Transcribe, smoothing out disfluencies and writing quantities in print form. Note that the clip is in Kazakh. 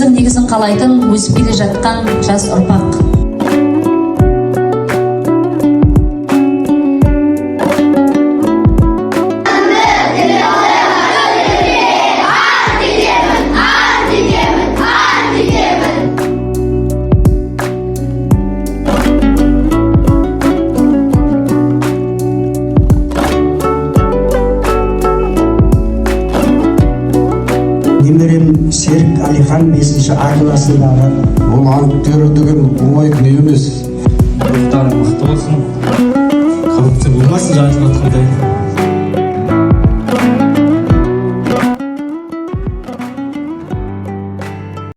Еліміздің негізін қалайтын өсіп келе жатқан жас ұрпақ. Немерем Серік Әлихан бесінші А класындағы. Бұл ант беру деген оңай дүние емес. Рухтарың мықты болсын, коррупция болмасын, жаңа айтып жатқандай.